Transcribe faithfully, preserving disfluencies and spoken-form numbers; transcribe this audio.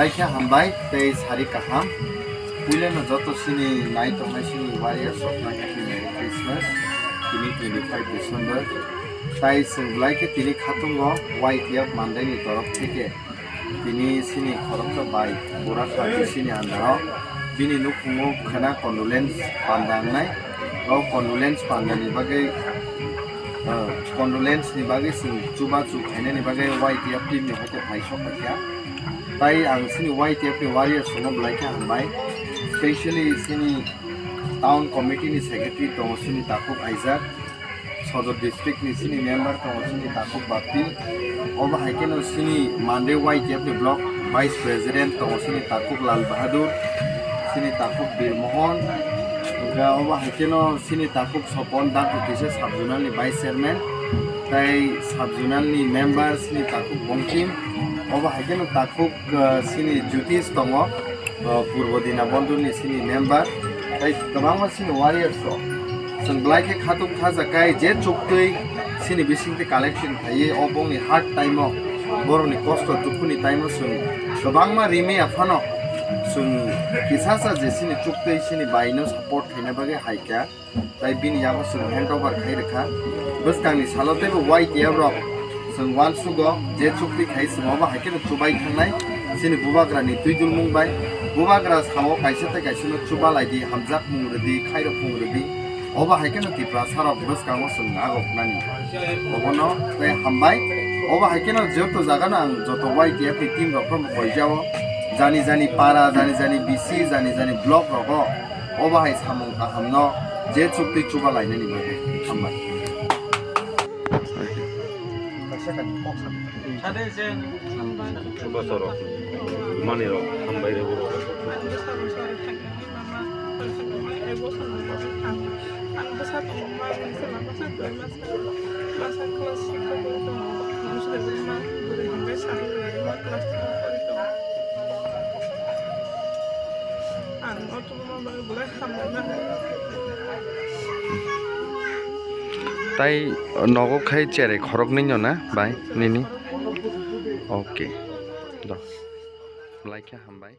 Belai khe hambai tei sari kaham. Puilano joto chini nai tongnai chini warriors rokno happy Merry Christmas. Tini twenty five December. Tai chwng belai khe tini khatungo Y T F Mandai ni torof theke tini chini khoroksa bai Burak Haji chini andaro bini nukhungo khwna condolence panda wngnai. O condolence panda ni bagwi, ah, condolence ni bagwi chwng chubachu khainani bagwi Y T F team ni hoite phai sok kha. Tai ang chini Y T F ni warriors rokno belai khe hambai, specially chini town committee ni secretary tongo chini Takhuk Aijak, Sodor district ni chini member tongo chini Takhuk Bapti, obo hai kheno chini Mandai Y T F ni block vice president tongo chini Takhuk Lal Bahadur, chini Takhuk Bir Mohan, hwnkhe obo hai kheno chini Takhuk Sopon, Dakti Tisa sub zonal ni vice chairman, tai sub zonal ni member chini Takhuk Bongkim, obo hai kheno Takhuk, ah, chini Jyotish tongo, ah, Purbo Dina Bondhu ni chini member, tai kwbangma chini warriors rok. Chwng belai khe khatung khaja kai je chuktwi chini bisingtwi collection khaiwi o bongni hard time o, borokni kosto dukhuni time o chwng kwbangma rimwi aphano chwng kisasa je chini chuktwi chini baino support khaina bagwi hai kha. Tai bini yago chwng hand over khai rwkha. Bwskangni salo teibo Y T F rok chwng uansugo je chukti khai chwng obo hai kheno chubai thangnai. Chini bubagrani twi dulmung bai bubagra sao kaisa tei kaisano chuba lai di, hamjak mung rwdi, khairok mung rwdi. Obo hai kheno Tiprasa rok bwskango chwng nagok nani. Obono tei hambai. Obo hai kheno joto jagano ang joto Y T F ni team rok no boijao. Jani jani para, jani jani B C, jani jani block rogo. Obo hai samung kahamno je chukti chuba lainani bagwi hambai. Chubasorok manirok hambai rw borok. Tai nogo khai cherai khoroknwi no na bai nini? Okay. Do. Belai khe hambai.